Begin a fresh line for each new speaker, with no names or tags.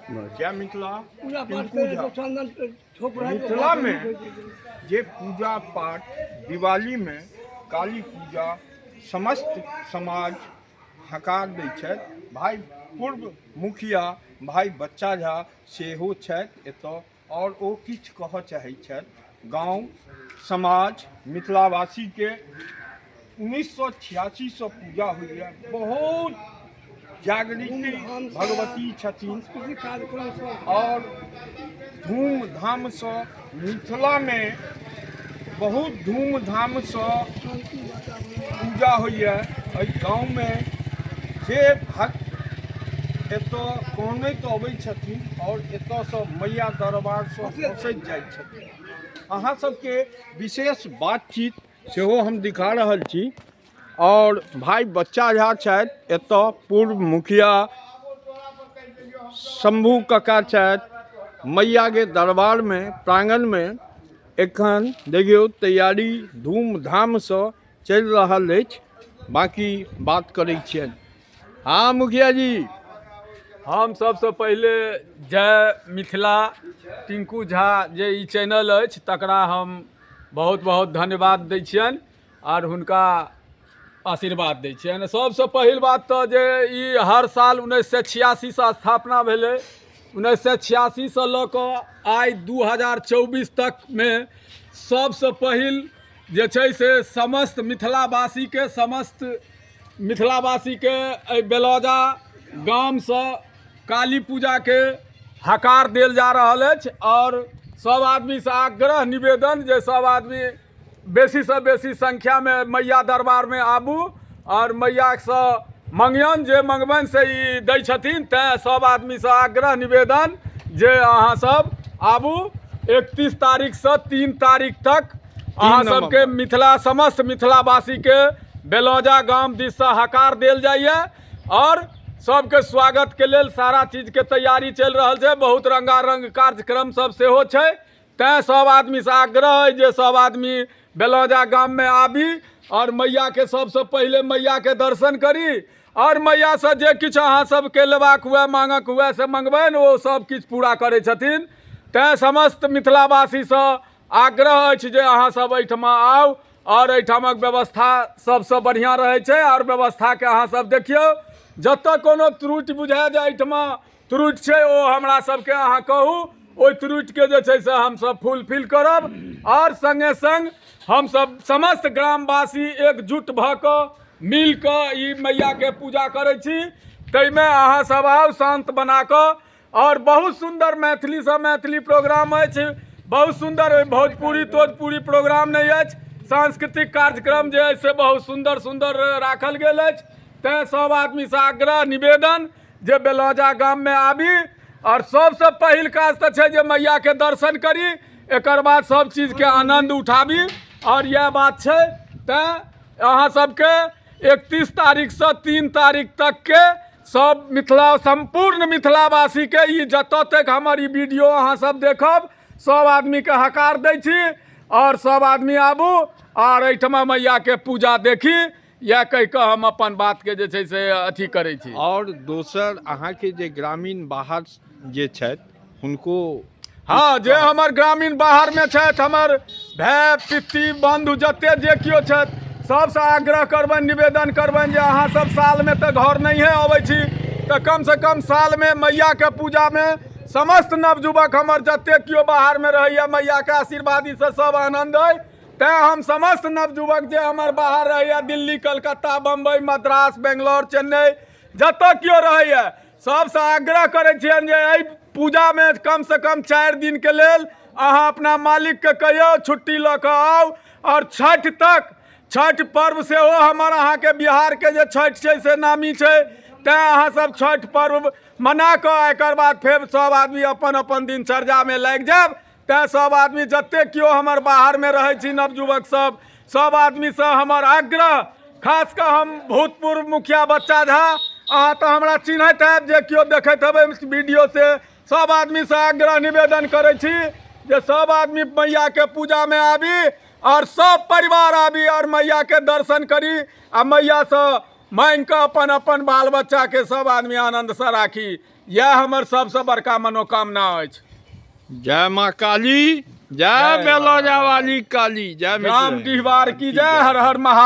जय मिथिला। टिंकू झा। मिथिलामे जे पूजा पाठ दिवालीमे काली पूजा समस्त समाज हकार दै छथि। भाइ पूर्व मुखिया भाइ बच्चा झा सेहो छथि एतऽ आओर ओ किछु कहऽ चाहै छथि। गाँव समाज मिथिलावासीके 1986सँ पूजा होइए, बहुत जागृति भगवती छथिन आओर धूमधामसँ मिथिलामे बहुत धूमधामसँ पूजा होइए। एहि गाँवमे जे भक्त एतऽ कनैत अबै छथिन आओर एतऽसँ मैया दरबारसँ हँसैत जाइ छथिन। अहाँ सबके विशेष बातचीत सेहो हम दिखा रहल छी। आओर भाइ बच्चा झा छथि एतऽ, पूर्व मुखिया शंभू कका छथि। मैयाके दरबारमे प्रांगणमे एखन देखियौ तैयारी धूमधामसँ चलि रहल अछि। बाँकी बात करै छियनि। हाँ मुखिया जी,
हम सबसँ पहिले जय मिथिला टिंकू झा जे ई चैनल अछि तकरा हम बहुत बहुत धन्यवाद दै छियनि आर हुनका आशीर्वाद दै छियनि। सबसँ पहिल बात तऽ जे ई हर साल 1986सँ स्थापना भेलै। 1986सँ लऽ कऽ आइ 2024 तकमे सबसँ पहिल जे छै से समस्त मिथिलावासीके एहि बेलौजा गामसँ काली पूजाके हकार देल जा रहल अछि। आओर सब आदमीसँ आग्रह निवेदन जे सब आदमी बेसीसँ बेसी संख्यामे मैया दरबारमे आबू आओर मैयासँ मंगियन, जे मंगबनि से ई दै छथिन। तैँ सब आदमीसँ आग्रह निवेदन जे अहाँ सब आबू। 31 तारीखसँ 3 तारीख तक अहाँ सबके मिथिला समस्त मिथिलावासीके बेलौजा गाम दिससँ हकार देल जाइए आओर सबके स्वागतके लेल सारा चीजके तैयारी चलि रहल छै। बहुत रंगारंग कार्यक्रम सब सेहो छै। तैँ सब आदमीसँ आग्रह अइ जे सब आदमी बेलौजा गाममे आबी आओर मैयाके सबसँ पहिले मैयाके दर्शन करी आओर मैयासँ जे किछु अहाँ सबके लेबाक हुए, मांगक हुए से मंगबनि, ओ सब किछु पूरा करै छथिन। तैँ समस्त मिथिलावासीसँ आग्रह अछि जे अहाँ सब एहिठमा आउ आओर एहिठामक व्यवस्था सबसँ बढ़िआँ रहै छै आओर व्यवस्थाके अहाँ सब देखियौ। जतऽ कोनो त्रुटि बुझाए जे एहिठमा त्रुटि छै ओ हमरा सबके अहाँ कहू, ओहि त्रुटिके जे छै से हमसब फुलफिल करब। आओर सङ्गे सङ्ग हमसब समस्त ग्रामवासी एकजुट भऽ कऽ मिल कऽ ई मैयाके पूजा करै छी। ताहिमे अहाँ सब आउ शान्त बना कऽ। आओर बहुत सुन्दर मैथिलीसँ मैथिली प्रोग्राम अछि, बहुत सुन्दर भोजपुरी तोजपुरी प्रोग्राम नहि अछि। सांस्कृतिक कार्यक्रम जे अछि से बहुत सुन्दर सुन्दर राखल गेल अछि। तैँ सब आदमीसँ आग्रह निवेदन जे बेलौजा गाममे आबी आओर सबसँ पहिल काज तऽ छै जे मैयाके दर्शन करी, एकर बाद सब चीजके आनन्द उठाबी। आओर इएह बात छै। तैँ अहाँ सबके 31 तारीखसँ 3 तारीख तकके सब मिथिला सम्पूर्ण मिथिलावासीके ई जतऽ तक हमर ई वीडियो अहाँ सब देखब सब आदमीके हकार दै छी आओर सब आदमी आबू आओर एहिठमा मैयाके पूजा देखी। इएह कहि कऽ हम अपन बातके जे छै से अथी करै छी।
आओर दोसर अहाँके जे ग्रामीण बाहर जे छथि हुनको?
हँ, जे हमर ग्रामीण बाहरमे छथि, हमर भाय पित्ती बन्धु जते जे केओ छथि सबसँ आग्रह करबनि, निवेदन करबनि जे अहाँ सब सालमे तऽ घर नहिए अबै छी तऽ कमसँ कम सालमे मैयाके पूजामे समस्त नवयुवक हमर जते केओ बाहरमे रहैए मैयाके आशीर्वादीसँ सब आनन्द अइ। तैँ हम समस्त नवयुवक जे हमर बाहर रहैए, दिल्ली, कलकत्ता, बम्बई, मद्रास, बेंगलौर, चेन्नई, जतऽ केओ रहैए सबसँ आग्रह करै छियनि जे एहि पूजामे कमसँ कम 4 दिनके लेल अहाँ अपना मालिकके कहियौ छुट्टी लऽ कऽ आउ। आओर छठि तक, छठि पर्व सेहो हमर अहाँके बिहारके जे छठि छै से नामी छै, तैँ अहाँ सब छठि पर्व मना कऽ एकर बाद फेर सब आदमी अपन अपन दिनचर्यामे लागि जायब। तैँ सब आदमी जते केओ हमर बाहरमे रहै छी नवयुवक सब, सब आदमीसँ हमर आग्रह, खास कऽ हम भूतपूर्व मुखिया बच्चा झा, अहाँ तऽ हमरा चिन्हैत हैब जे केओ देखैत हेबै वीडियो से, सब आदमीसँ आग्रह निवेदन करै छी जे सब आदमी मैयाके पूजामे आबी आओर सब परिवार आबी आओर मैयाके दर्शन करी आ मैयासँ मांगि कऽ अपन अपन बाल बच्चाके सब आदमी आनन्दसँ राखी। इएह हमर सबसँ बड़का मनोकामना अछि।
जय माँ काली, जय बेलौजा वाली काली, जय
राम डिहबार की जय, हर हर महा।